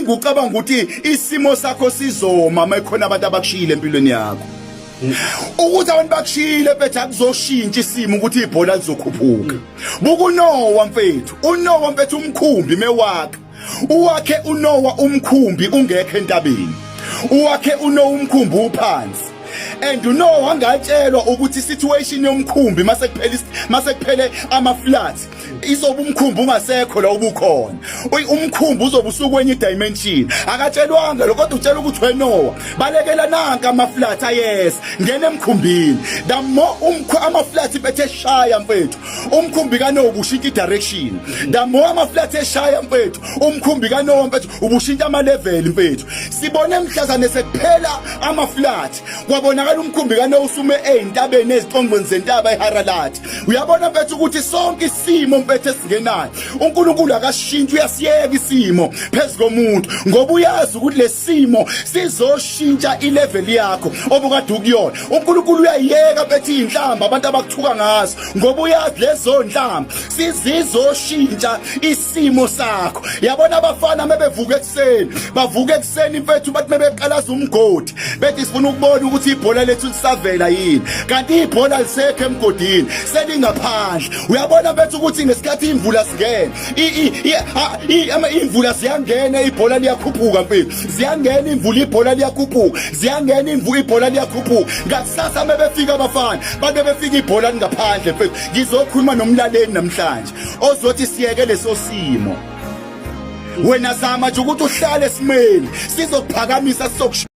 Ucabanga ukuthi isimo sakho sizoma mayikhona abantu abakushiyile empilweni yakho. Ukuthi abantu bakushiyile mfethu akuzoshintsha isimo ukuthi ibhola lizokhuphuka. Buka uNoah mfethu, uNoah mfethu umkhumbi mewakhe. Uwakhe uNoah umkhumbi ungekho entabeni. Uwakhe uNoah umkhumbi uphansi. And uNoah wangatshelwa ukuthi situation yomkhumbi mase kuphela mase kuphele ama floods izoba umkhumbi ungasekho la ubukhona. Umkhumbi uzobe usukwenye dimension. Akatshelwanga lo kodwa utshela ukuthi wenoa balekela nanka ama floods ayes ngena emkhumbini. The more umkhu ama floods bethe shaya mfethu umkhumbi kaNoah ubushintsha direction. The more ama floods eshaya mfethu umkhumbi kaNoah mfethu ubushintsha ama level mfethu. Sibone mhlazane sekuphela ama floods kwabonakala umkhumbi kaNoah usume ezintabeni eziqongweni zentaba eHaralat. Uyabona mfethu ukuthi sonke isimo mfethu esingenayo uNkulunkulu akashintshi uyasiyeka isimo phezu komuntu ngoba uyazi ukuthi lesimo sizoshintsha ilevel yakho obukade ukuyona. uNkulunkulu uyayiyeka mfethu inhlamba abantu abakuthuka ngazo ngoba uyazi lezo nhlamba sizizoshintsha isimo sakho. Yabona abafana mebevuka ekuseni bavuka ekuseni mfethu bathi mebeqalaza umgodi bethi sifuna ukubona ukuthi ibhola lethu lisavela yini kanti ibhola lisekho emgodini selingaphandle. Uyabona mfethu ukuthi ngesikhathi imvula singena imvula ziyangena ibhola liyakhuphuka mfethu ziyangena imvula ibhola liyakhuphuka ziyangena imvula ibhola liyakhuphuka. Ngakusasa mebefika abafana babe befika ibhola lingaphandle mfethu. Ngizokhuluma nomlaleli namhlanje ozothi siyeke leso simo. Wena zama nje ukuthi uhlale esimeni sizokuphakamisa sizokusho.